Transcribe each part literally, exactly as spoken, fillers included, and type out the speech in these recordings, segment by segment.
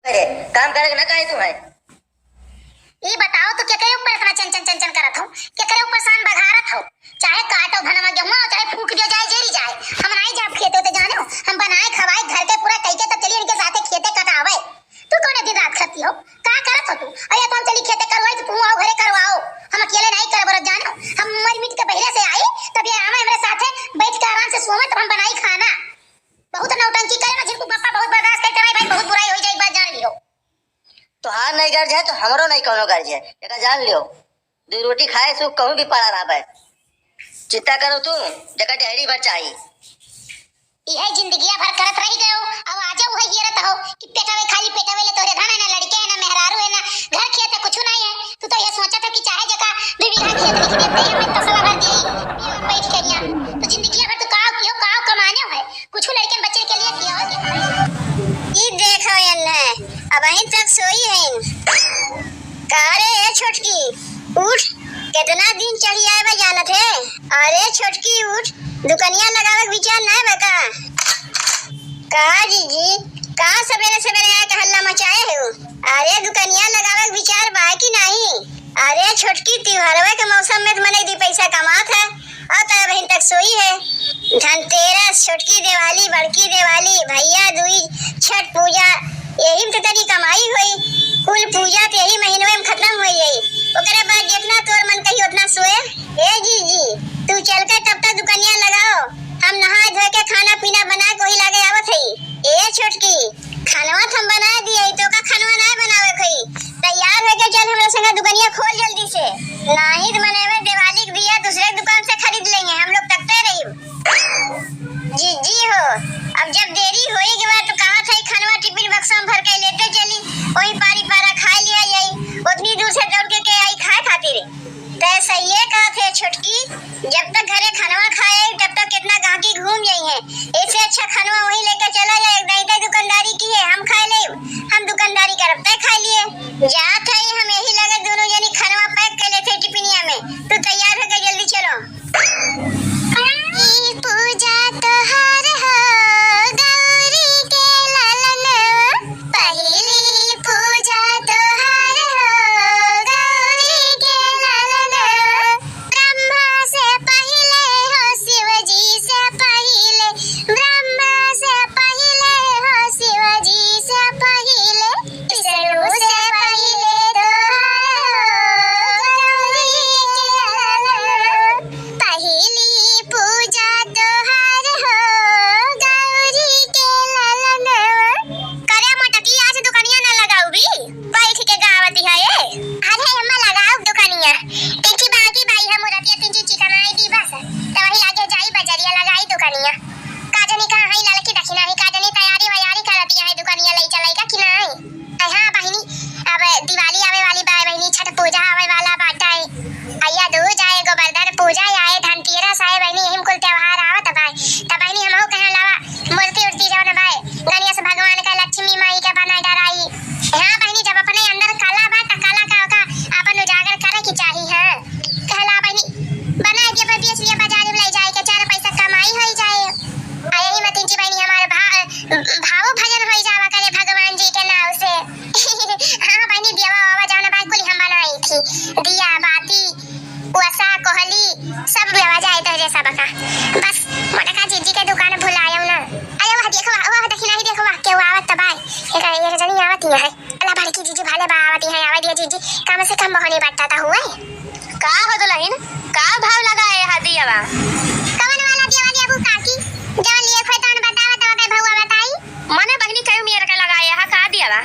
अरे, काम करे के ना कहे तू है। ई बताओ तो केकरे ऊपर इतना चन चन चन चन करत हो, केकरे ऊपर सान बघारत हो? चाहे काटो धनवा गेहुआ, चाहे फूक दियो जाए, जेरी जाए, हम नाई जाब खेते तो जाने हो, हम बनाए खवाए घर के पूरा कई के तब चली इनके साथे खेते कटावे। तू कौने दिन रात करती हो? का करत हो तू? अरे तो हम चली खेते करवाई तो तू आओ घरे करवाओ, हम अकेले नाई करब रत जाने हो। हम मर मिट के बहिरे से आई तब ये आवे हमरे साथे बैठ के आराम से सोवे तब हम बनाई खाना। बहुत नौटंकी करे ना झिनकू पापा, बहुत बर्दाश्त करते रहे भाई, बहुत बुराई हो जाए, एक बात जान लियो। तोहार नहीं गर्ज है तो हमरो नहीं कौनो गर्ज है, एका जान लियो। दो रोटी खाए सुख कहूँ भी पड़ा रहा भाई। चिंता करो तू, जगह डेहरी भर चाही। इहे जिंदगिया भर करत रह गयो, अब आजो उहे हियरत हो कि पेटवे खाली पेटवे ले तोहरे धन है ना, लड़के है ना, मेहरारू है ना, घर खेत है, कुछ नहीं है। तू तो ये सोचत हो कि चाहे जका दो बीघा खेत लिख देते हैं, मैं तसला भर दिए, बैठ करिया। तो जिंदगिया भर तू काव कियो, काव कमाने है, कुछ लड़कन बच्चन के लिए कियो। ई देखो एन्ने, अबहिन तक सोई है। का रे ए छोटकी, उठ, केतना दिन चढ़ी आए बा जानत है? अरे छोटकी उठ, दुकनिया लगावे के विचार नाय बा का? का जीजी, का सबेरे सबेरे आके हल्ला मचाए हो? अरे दुकनिया लगावे के विचार बा कि नाही? अरे छोटकी, त्योहारवे के मौसम में तो मनई दी पैसा कमात है, और तब अबहिन तक सोई है। धनतेरस, छोटकी दिवाली, बड़की दिवाली, भैया दूज, छठ पूजा, यही में तो तेरी कमाई होई। कुल पूजा तो यही महीनवे में खत्म हो जाई। ओकरे बाद जितना तोर मन कही उतना सोए। ए जीजी, तू चल के तब तक दुकनिया लगाओ, हम नहा धो के खाना पीना बना के वही लागे आवत हई। ए छोटकी, खानवा तो हम बना दिए, तो का खानवा ना बनावे खोई? तैयार होके चल हमरा संगे दुकनिया खोल जल्दी से, नाही तो मने में दिवाली के दिया दूसरे दुकान से खरीद लेंगे, हम लोग तकते रही। जीजी हो, अब जब देरी होई के बाद तो कहा था खानवा टिफिन बक्सा में भर के लेते चली, वही पारी पारा खा लिया जाई, उतनी दूर से दौड़ के, के आई खाए खातिर। तै सहिए कहत है छोटकी, जब तक घरे खानवा खाए, तब तक कितना गाहकी घूम जाई है। ऐसे अच्छा खानवा वही लेके चला जाए, नहीं तो दुकानदारी की है, हम खाए ले, हम दुकानदारी करब, तै खाए लिए। जात है हम यही लगे दोनों जनी खानवा पैक कर लेते टिफिनिया में। तू तैयार होके जल्दी चलो। ई पूजा तोहार हो गौरी के ललनवा, पहिली पूजा तोहार हो गौरी के ललनवा। ब्रह्मा से पहिले हो शिव जी से पहिले, ब्रह्मा से पहिले हो शिव जी से पहिले, विष्णु से पहिले तोहार हो गौरी के ललनवा। पहिली पूजा तोहार हो गौरी के ललनवा। करे मोटकी, आज दुकनिया ना लगाउबी? बैठ के गावती है ये। अरे अम्मा, लगाउब दुकनिया। तिनकी बाकी बाई है मुरतिया, तिनकी चिकनाई दी बस। तो वही लागे जाई बजरिया लगाई दुकनिया। का जनी कहाँ है ललकी दखिना है, का जनी तैयारी वैयारी करतिया है दुकनिया लई चलाई का कि नाई? अरे हाँ बहिनी, अब दिवाली आवे वाली बा बहिनी, छठ पूजा आवे वाला बाटे। भैया दूज आए, गोवर्धन पूजा आए, धनतेरस आए बहिनी, यही में कुल त्योहार आवत बा। तब बहिनी हमहू कहे लावा मूर्ति उर्ति जवन बा गणेश भगवान का, लक्ष्मी माई का बना डराई। हाँ बहिनी, जब अपने अंदर कला बा त कला का ओका अपन उजागर करे की चाही। हाँ कहला बहिनी, बना दिया पर बेच लिया, बाजार में ले जाए के चार पैसा कमाई होई जाए। आ यही मतिन जी बहिनी हमारे भा-, भावो भजन होई जावा करे भगवान जी के नाव से। हाँ बहिनी, दियावा वावा जौन बा कुल हम बनाई थी, दिया बाती, वसा कोहली, सब लेवा जाए तो जे सब का। बस मोटका जीजी के दुकान भुलायो ना। अरे वह देखो, वह, वह देखी नहीं, देखो वह केहू आवत त बा। एक, एक जनी आवत ही है। अला बड़की जीजी भाले बा आवत ही है, आवे दिया जीजी, कम से कम बहनी बट्टा ता हुए। का हो दुलहिन, का भाव लगाए हा दियावा? कवन वाला दियावा देबू काकी? जवन लिए खोए तवन बतावा, तवा के भौवा बताई। मने बहिनी कई मियर का लगाए हा का दियावा?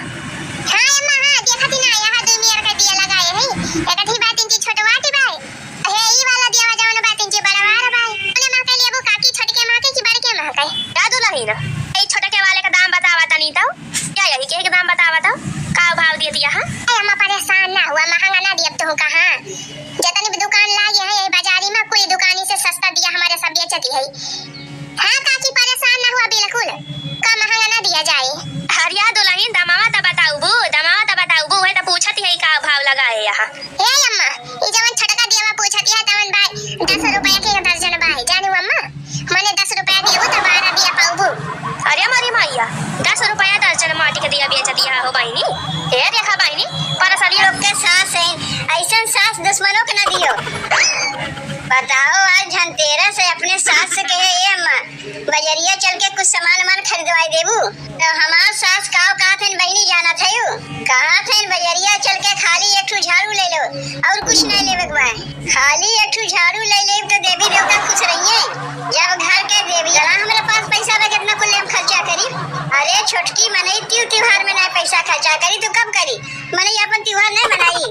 हाँ अम्मा, हाँ, देखत ही ना आया हा, दू मियर का दिया लगाए है। एक अठी बात इनकी छोटवाटी बाय। हे ई वाला दियावा जवन बात इनकी बड़वार बाय। मने माँ के लेबू काकी, छोटके माँ के कि बड़के माँ के? का दुलहिन, ए छोटके वाले का दाम बतावा तनी तो। क्या यही के दाम बतावा तो? का भाव दिए दिया हा? ए अम्मा परेशान ना हुआ, महंगा ना दिया तू कहाँ। जतनी भी दुकान लागे है यही बाजारी में, कोई दुकानी से सस्ता दिया हमारे सब बेचती है। हाँ काकी, परेशान ना हुआ बिल्कुल, का महंगा ना दिया जाए। हरिया दुलहिन, दमावा त बताउबू, दमावा त बताउबू, उहे त पूछत ही का भाव लगाए यहाँ। हे अम्मा, ई जवन छोटका दियावा पूछत है तवन बाय, दस रुपया के दर्जन बाय, जानी अम्मा, मने दस रुपया देबू त बारह दिया पाउबू। अरे मोरी मैया, दस रुपया दर्जन माटी के दिया बेचत है हो। बहिनी, ए रेखा बहिनी, परेशानी लोग के सास हैं, ऐसन सास दुश्मनों के ना दियो। बताओ, आज धनतेरस है, अपने सास से कहे, "ए अम्मा, बजरिया चल के कुछ सामान वामान खरीदवाई देबू?" तो हमार सास का कहत हैं बहिनी, जानत है यू? कहत हैं, "बजरिया चल के खाली एक ठो झाड़ू ले लो, और कुछ नहीं लेवे के बा।" खाली एक ठो झाड़ू ले लेब तो देवी देवता खुश रहिए। जब घर के देवी, चला हमरे पास पैसा बा, कितना कुल हम खर्चा करी। अरे छोटकी मनई, तीज त्योहार में ना पैसा खर्चा करी तो कब करी? मनई अपन त्योहार नहीं मनाई।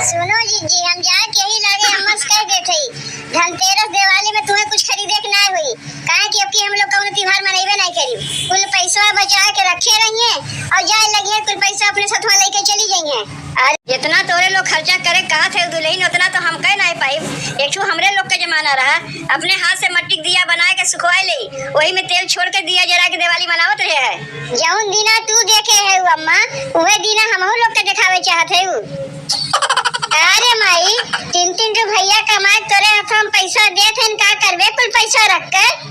सुनो जीजी, हम जाए के यही लागे अम्मा से कह देत हई, धनतेरस दिवाली में तुम्हें कुछ खरीदे के ना होई, काहे कि अब की हम लोग कौनो त्योहार मनइबे नहीं करी। कुल पैसा बचा के रखे रहिए और जाए लगिए, कुल पैसा अपने साथ लेके चली जाइए। अरे, जितना तोरे लोग खर्चा करे कहत है दुल्हन, उतना तो हम कह नहीं पाइब। एक ठो हमरे लोग के जमाना रहा, अपने हाथ से मट्टी के दिया बना के सुखवाए ले, वही में तेल छोड़ के दिया जरा के दिवाली मनावत रहे है। जौन दिना तू देखे है अम्मा, उहे दिना हमहू लोग के देखावे चाहत है। अरे माई, तीन तीन ठो भैया कमाए, तोरे हाथ हम पैसा देत हन, का करबे कुल पैसा रख के?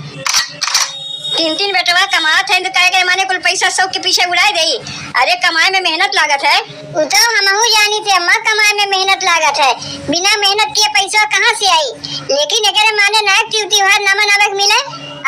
तीन तीन बेटवा कमात हैं तो काहे के माने कुल पैसा शौक के पीछे उड़ाए देई? अरे कमाए में मेहनत लागत है। उ तो हमहू जानी थे अम्मा, कमाए में मेहनत लागत है, बिना मेहनत के पैसा कहाँ से आई? लेकिन एकरे माने ना तीज त्योहार ना मनावे के मिले।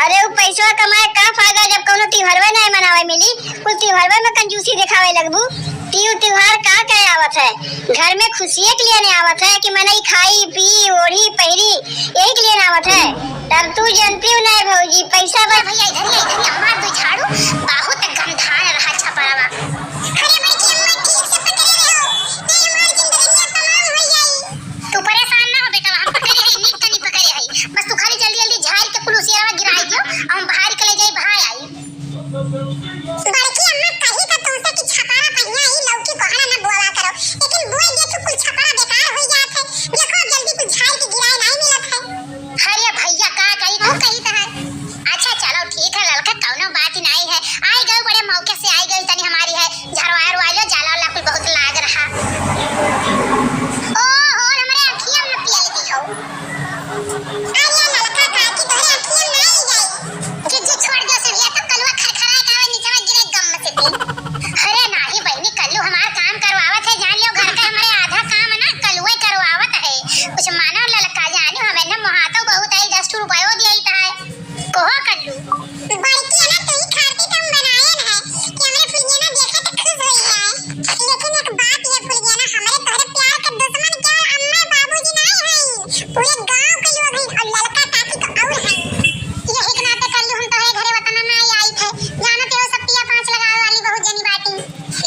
अरे उ पैसा कमाए का फायदा जब कौनो त्योहारवे ना मनावे मिली, कुल त्योहारवे में कंजूसी दिखावे लगबू। तीज त्योहार का के आवत है? घर में खुशिये के लिए नहीं आवत है कि मनई खाई, पी, ओढ़ी, पहिरी, यही के लिए ना आवत है। तब तू जनती हो ना भौजी, पैसा बस भैया, इधर ही, इधर ही, हमार दो झाड़ू, बहुत गंधान रहा छपरवा। अरे बड़की अम्मा, ठीक से पकड़े रहो, नहीं हमार जिंदगी तमाम हो जाई। तू परेशान ना हो बेटा, हम पकड़े हई, नीक तनी पकड़े हई, बस तू खाली जल्दी जल्दी झाड़ के कुल उसियावा गिराई दियो, हम बाहर के ले जाई, बाहर आई। बड़की अम्मा कही तो तुमसे कि छपारा पहिया ही लौकी कोहड़ा न बोवा करो, लेकिन बोए देखो कुल छपारा बेकार हो जात है। देखो जल्दी कुछ झाड़ के गिराए नहीं मिलत है। अरे भैया का कही, तू कही तो है। अच्छा चलो ठीक है ललका, कौनो बात ही नहीं है। आई गयो बड़े मौके से आई गयो, तनी हमारी है झरवाए रुआई लो, जाला वाला कुल बहुत लाग रहा। ओ हो हमरे अखिया में पिया लेती हो। अरे ललका काकी तोहरे अखिया में नहीं जाई। जीजी छोड़ दो सीढ़िया, तब कलुआ खरखराए के आवे नीचे में गिरे गम से ती। अरे नाही बहिनी, कल्लू हमार काम करवावत है, जान लियो घर का हमारे आधा काम है ना कलुए करवावत है। कुछ मानो ललका, जानियो हमें न मोहातो बहुत है, दस ठो रुपयो दिया ही था। कहो कल्लू। बड़की है ना, तू ही खातिर तो हम बनाए न है कि हमरे फुलगेना देखे तो खुश होई है। लेकिन एक बात ये फुलगेना, हमरे तोहरे प्यार के दुश्मन क्या अम्मा बाबूजी नहीं है, पूरे गांव के लोग हैं और ललका काकी तो और है। यही के नाते कल्लू हम तोहरे घरे वतन में आई, आई थे। जानते हो सब पिया पाँच लगावे वाली बहुत जनी बाटी।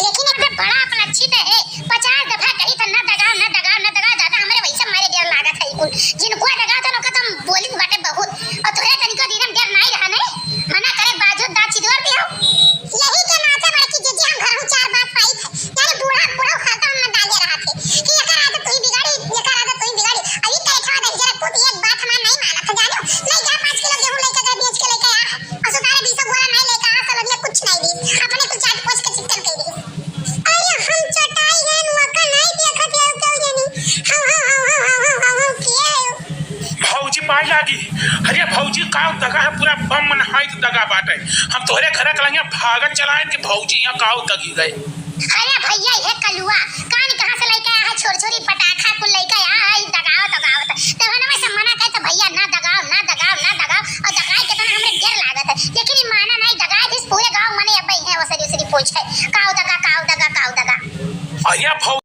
लेकिन एक बड़ा अपलक्षित है, पचास दफा कही था ना दगाओ, ना दगाओ, ना दगाओ, ज्यादा हमरे वैसे मारे डर लागत है कुल। जिनको दगाओ तो उनका तो हम बोली बाटे बहुत, और तोहरे तनिको दिन हम डर नहीं रहा नहीं, मना करे बाजू दांत चिदोर दियो। यही के नाते बड़की जीजी हम घर हूँ चार बात पाई थे, यानी बूढ़ा, बूढ़ा उखालता हम ना डाले रहा थे कि एकर आदत तू ही बिगाड़ी, एकर आदत तू ही बिगाड़ी। अभी तेरे खावा दही जरा पूत एक बात हमार नहीं माना था, जानो? नहीं जा पाँच किलो गेहूं लेके गए, बेच के लेके आ, और सुतारे बीस बोरा नहीं लेके आ, सब अभी कुछ नहीं दी, अपने कुछ चाट पोछ के चिकन कर दी। अरे हम चटाई है, नुआ का नहीं देखत है, क्यों जानी? हाउ, हाउ, हाउ, हाउ, हाउ, हाउ, हाउ, हाउ, किया है। भौजी पाए लागी। अरे भौजी, काव दगा है, पूरा बम मन हाई दगा बाटे। हम तोहरे घर के लगे भागत चलाएन कि भौजी यहाँ काव दगी गए। अरे भैया, ये कलुआ, कान कहाँ से लेके आया है? छोर छोरी पटाखा कुल लेके आया है, ई दगाओ, दगाओ। तो तब हम से मना करे तो भैया, ना दगाओ, ना दगाओ, ना दगाओ। और दगाए के तो ना हमरे डर लागत है। लेकिन ई माना नहीं, दगाए दिस पूरे गाँव मने अब है, ओसरी, ओसरी पूछे, काव दगा, काव दगा, काव दगा। अरे भौ-